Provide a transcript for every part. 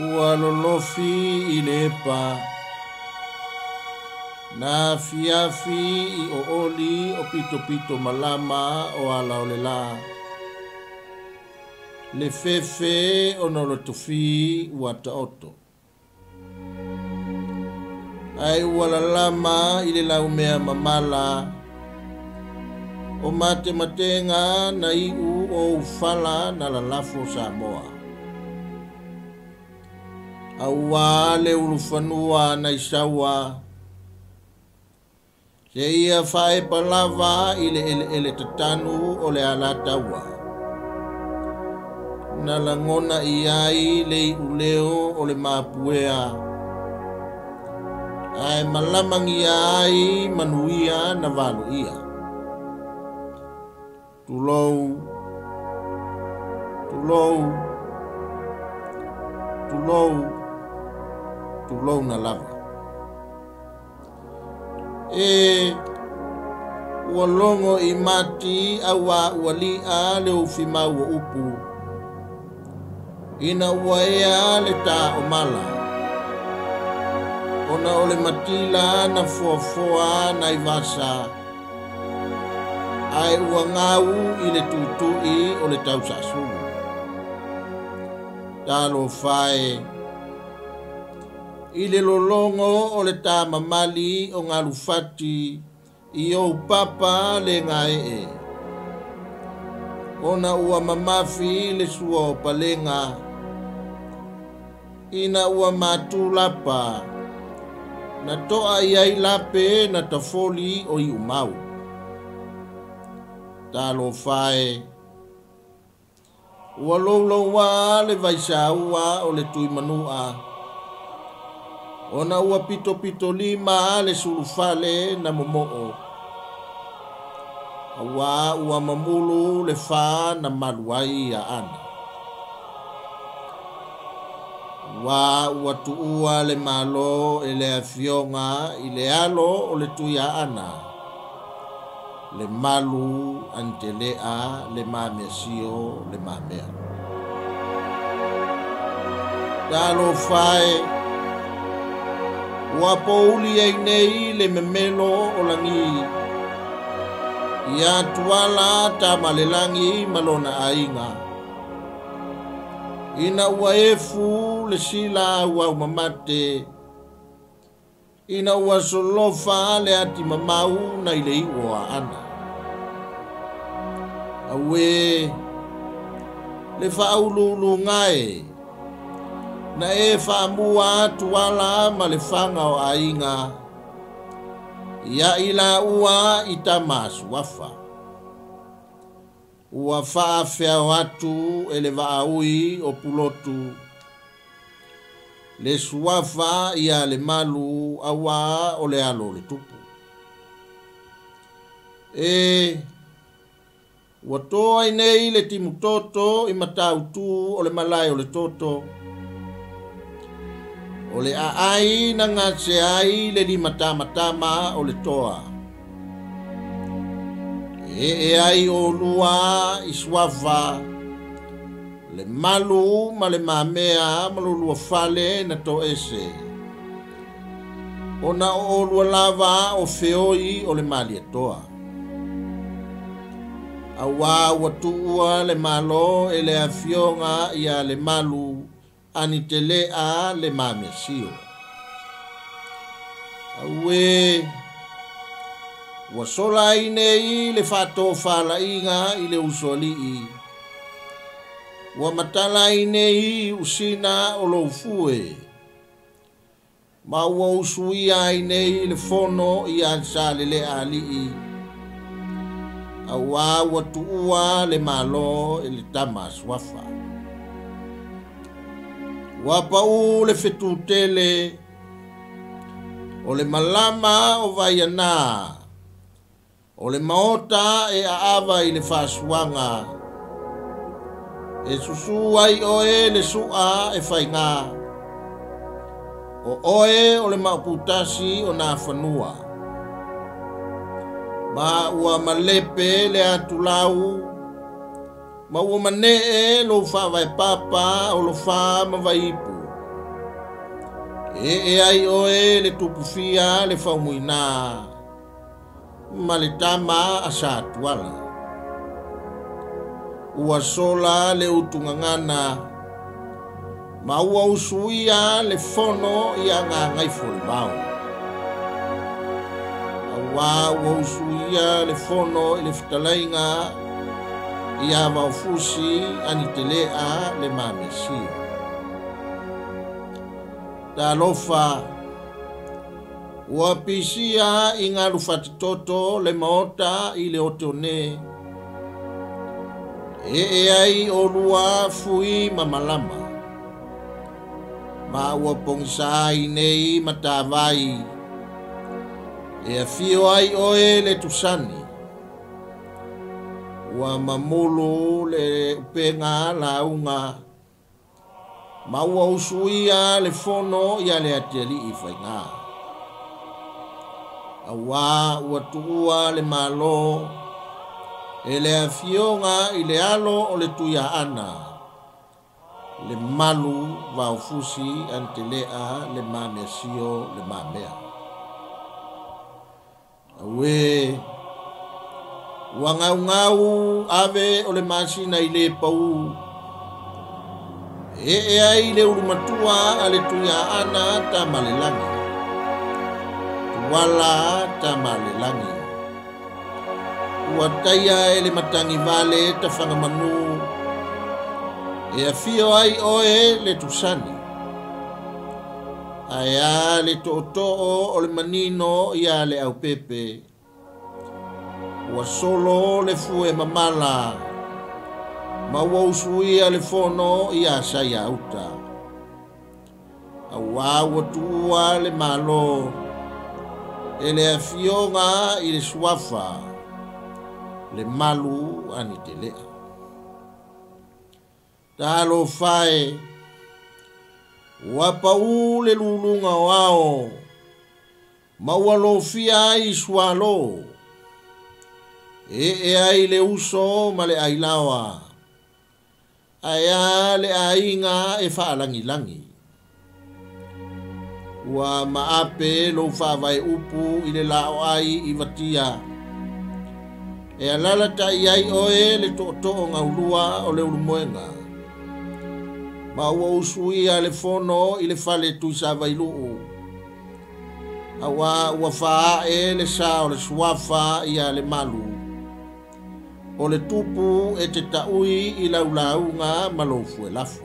Ua lolofi i le epa na afiafi i ooli o pitopito malama o ala o le lā. Le fefe ona o le tofi ua taoto. Ae ua lalama i le laumea mamala o matematenga na iu o ufala na lalafo Samoa. Auā le ulufanua nai saua seia faaepa lava i le eleele tatanu o le Alataua. Na lagona i ai le iuleo o le mapuea ae malamagia ai manuia na valoia. Tulou, tulou, tulou, tulou na lava. E ua logo i mati auā ua li'a le ufimau o upu. Ina ua ea le tā o mala. Ona o le matila na foafoa nai vasa. Ae ua gau i le tuitui o le tausasulu. Talofa e i le lologo o le tāmamali o galufati i ou papa le gaee. Ona ua mamafi le sua o palega ina ua matu lapa na toa i ai lape na tafoli o iumau. Talofa e ua louloua le vaisaua o le tuimanua ona ua pitopitolima le sulufale na momoo. Auā ua mamulu le fā na malu ai aana. Ua ua tuua le malo e le afioga i le alo o le Tuiaana, le malu Antelea le Mameasio le Mamea. Talofa e ua pouli ai nei le memelo o lagi. Ia tuala tamalelagi ma lona aiga. Ina ua efu le sila ua umamate. Ina ua solofa le ati mamau na i le iu o aana. Auē le faauluuluga e na e faamua atu ala ma le faga o aiga ia i laua i tama suafa. Ua faafeao atu e le vaaui o Pulotu le suafa ia le malu auā o le alo o le tupu. E ua toa ai nei le timutoto i Matautū o le malae o le toto. O le aai na gase ai le limatamatama o le toa. E ee ai olua i suafa le malu ma le mamea ma lolua fale na toese. Ona o olua lava o feoi o le malietoa. Auā ua tuua le malo e le afioga ia le malu Anitelea le Mameasio. Auē ua sola ai nei le faatofalaiga i le usoalii. Ua matala ai nei usina o lou fue. Ma ua usuia ai nei le fono ia Salelea alii. Auā ua tuua le malo e le tama suafa. Ua paū le fetutele o le malama o Vaianā. O le maota e aava i le faasuaga. E susū ai oe le sua e faigā. O oe o le maoputasi o Nafanua. Ma ua malepe le atulau ma ua manee lou faavaepapa o Lofā ma Vaiipu. E ai oe le tupufia le faumuina ma le tama a sa tuala. Ua sola le utugagana ma ua usuia le fono ia Gagaifomau. Aua ua usuia le fono i le fetalaiga ia Vaofusi Anitelea le Mamesio. Talofa, ua pisia i galu fatitoto le maota i le oteone. E ai o lua fui ma malama. Ma ua pogisa ai nei matavai. E afio ai oe le tusani. Ua mamulu le upenga lauga. Ma ua usuia le fono ia le atialii faiga. Aua ua tuua le malo e le afioga i le alo o le Tuiaana, le malu Vaofusi Antelea le Mamesio le Mamea. Aue, ua gaugau ave o le masina i le pau. E ai le ulumatua a le Tuiaana Tamalelagi. Tuala Tamalelagi. Ua taia e le matangi vale tawhangamanu. E afio ai oe le tusani. Ae a le tootoo o le manino ia le aupepe. Ua solo le fue mamala. Ma ua usuia le fono ia saia uta. Aua ua tuua le malo. E le afioga i le suafa. Le malu Anitelea. Talofa e, ua pau le luluga o ao, ma ua lofia ai sualo. E ai le uso ma le ailaoa. Ae a le aiga e faalagilagi. Ua maape lou faavae upu i le lao ai i vatia. E alala tai ai oe le tootoo gaulua o le ulumoega. Ma ua usuia le fono i le fale tuisavailuu. Aua ua faae le sa o le suafa ia le malu. O le tupu e te taui i laulauga ma lou fuelafo.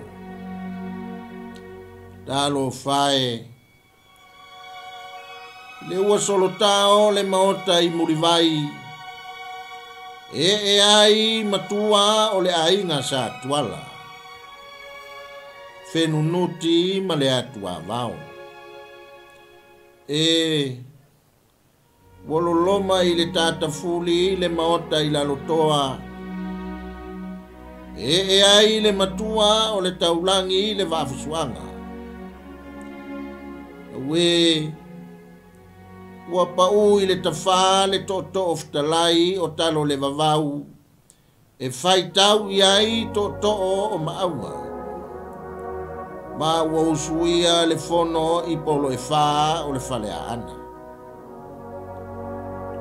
Talofa e, le ua solotao le maota i mulivai. E ai matua o le aiga sa tuala. Fenunuti ma le atuavao. E ua loloma i le tatafuli le maota i lalotoa. E ai le matua o le taulangi le vaafusuaga. Aue, ua pau i le tafā le tootoo fetalai o talo le vavau. E faitau i ai tootoo o maauga. Ma ua usuia le fono i polo e whā o le faleaana.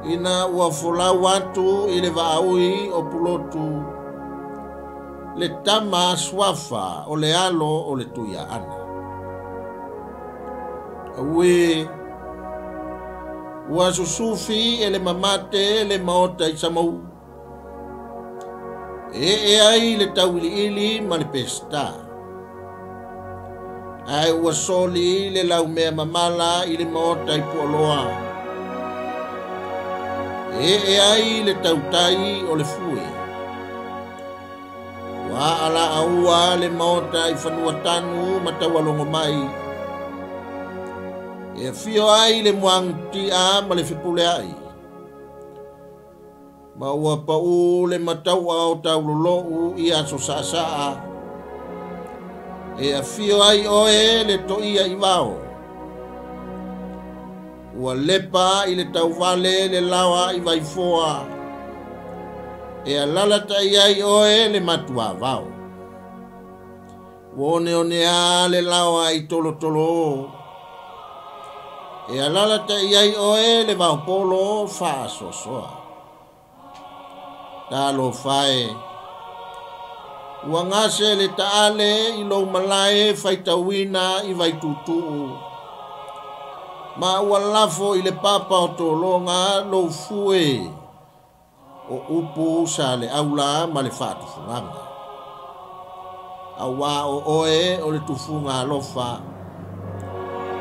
Ina ua folau atu i le vaaui o Pulotu, le tama suafa o le alo o le Tuiaana. Aue, ua susufi e le mamate le maota i Samau. E ai le tauiliili ma le pesta. Ae ua soli le laumea mamala i le maota i Pualoa. E ai le tautai o le fue. Ua ala aua le maota i Fanuatanu ma taualogo mai. E afio ai le muagutia ma le fepuleai. Ma ua pau le mataua o taulolou i aso saasaa. E afio ai oe le toia i vao. Ua lepa i le tauvale le laoa i Vaifoa. E alalatai ai oe le matuavao. Ua oneonea le laoa i tolotolo. E alalatai ai oe le vaopolo faasoasoa. Talofa e, ua gase le taale i lou malae faitauina i Vaituutuu, ma ua lafo i le papa o tologa lou fue o upu sa le aula ma le faatufugaga. Auā o oe o le tufuga alofa,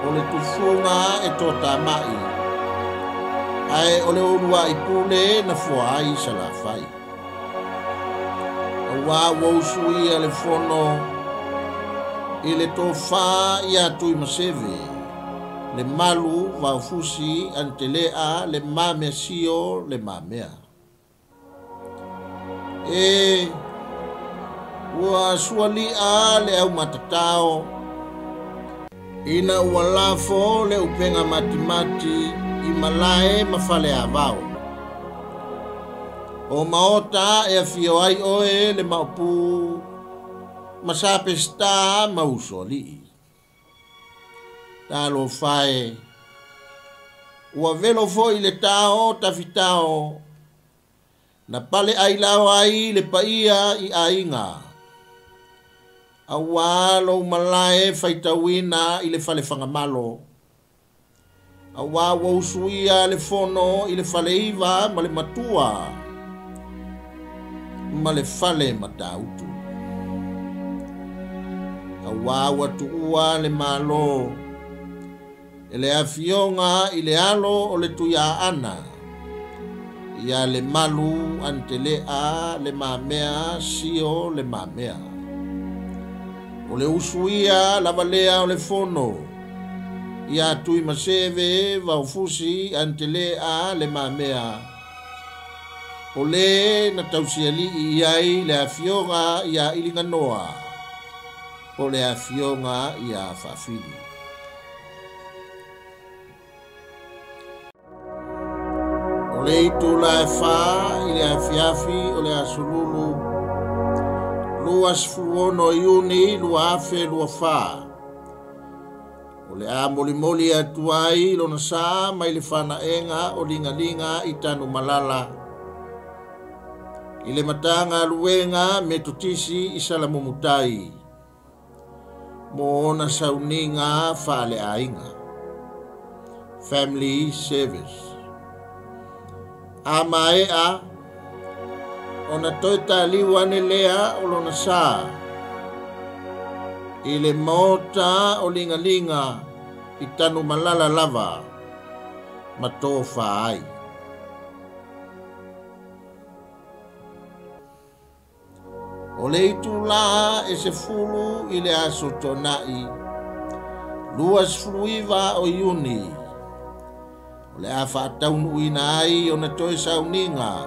o le tufuga e toatamai, ae o le uluai pule na fua ai Salafai. Auā ua usuia le fono i le tofā ia Tuimaseve, le malu vaofusi Antelea le mamea sio le mamea. E ua suali'a le aumatatao, ina ua lafo le upega matimati i malae ma faleavao. O maota e afio ai oe le maopu, ma sa pesita ma usoali'i. Talofa e, ua velo foi le tao tafitao, na pale ailao ai le paia i aiga. Auā lou malae faitauina i le fale fagamalo. Auā ua usuia le fono i le faleiva ma le matua ma le fale matautu. Auā ua tuua le Malo e le afioga i le alo o le Tuiaana, ia le malu Antelea le mamea sio le mamea. O le usuia lava lea o le fono, ia Tuimaseve Vaofusi Antelea le mamea. O le na tausialii i ai le afioga ia Iliganoa, po le afioga ia Faafili. O le itula e 4 i le afiafi o le aso Lulu, 26 Iuni 2024. O le a molimoli atu ai lona sa mai le fanaega o ligalinga i tanu malala. I le matanga luenga me totisi i Salamumutai. Mo ona sauniga faaleaiga. Family Service. A maea, ona toe taliu ane lea o lona sa. I le maota o ligalinga i tanu malala lava, ma tofa ai. O le itula e 10 i le aso Tona'i, 29 o Iuni, o le a faataunuuina ai ona toe sauniga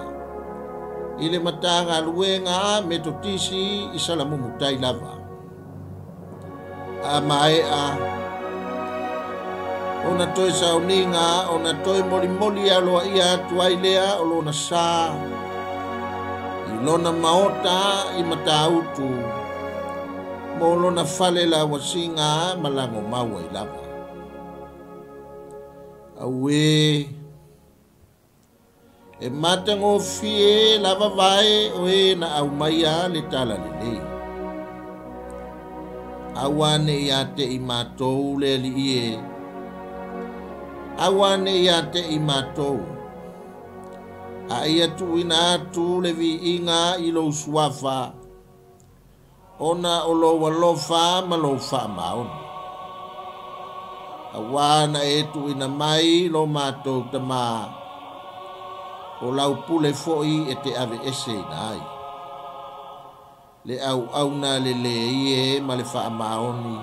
i le matagaluega Metotisi i Salamumutai lava. A maea ona toe sauniga ona toe molimoli aloaia atu ai lea o lona sa i lona maota i Matautu mo lona fale lauasiga ma lagomau ai lava. Auē, e matagofie lava vae o e na aumaia le talalelei. Aua ne i a te i matou le alii e. Aua ne i a te i matou. A ia tuuina atu le viiga i lou suafa, ona o lou alofa ma lou faamaoni. Auā na e tuuina mai lo matou tamā, o lau pule foi e te aveese ina ai. Le auauna lelei e ma le faamaoni,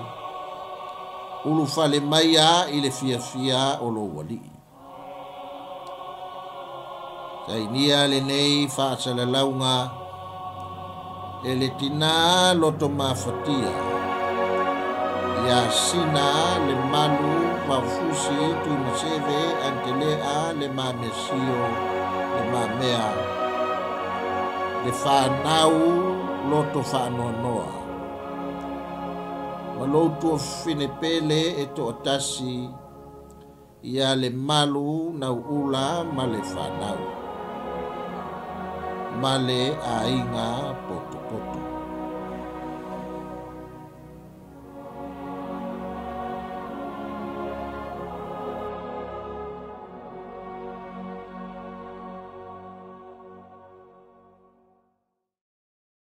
ulufale mai a i le fiafia o lou alii. Sainia lenei faasalalauga e le tinā loto mafatia, ia Sina le malu Vaofusi Tuimaseve Antelea le mamesio le mamea, le whanau loto whaanoanoa. Ma lou tuafafine pele e toatasi Ia Lemalu Nauula ma le fanau ma le aiga Potu.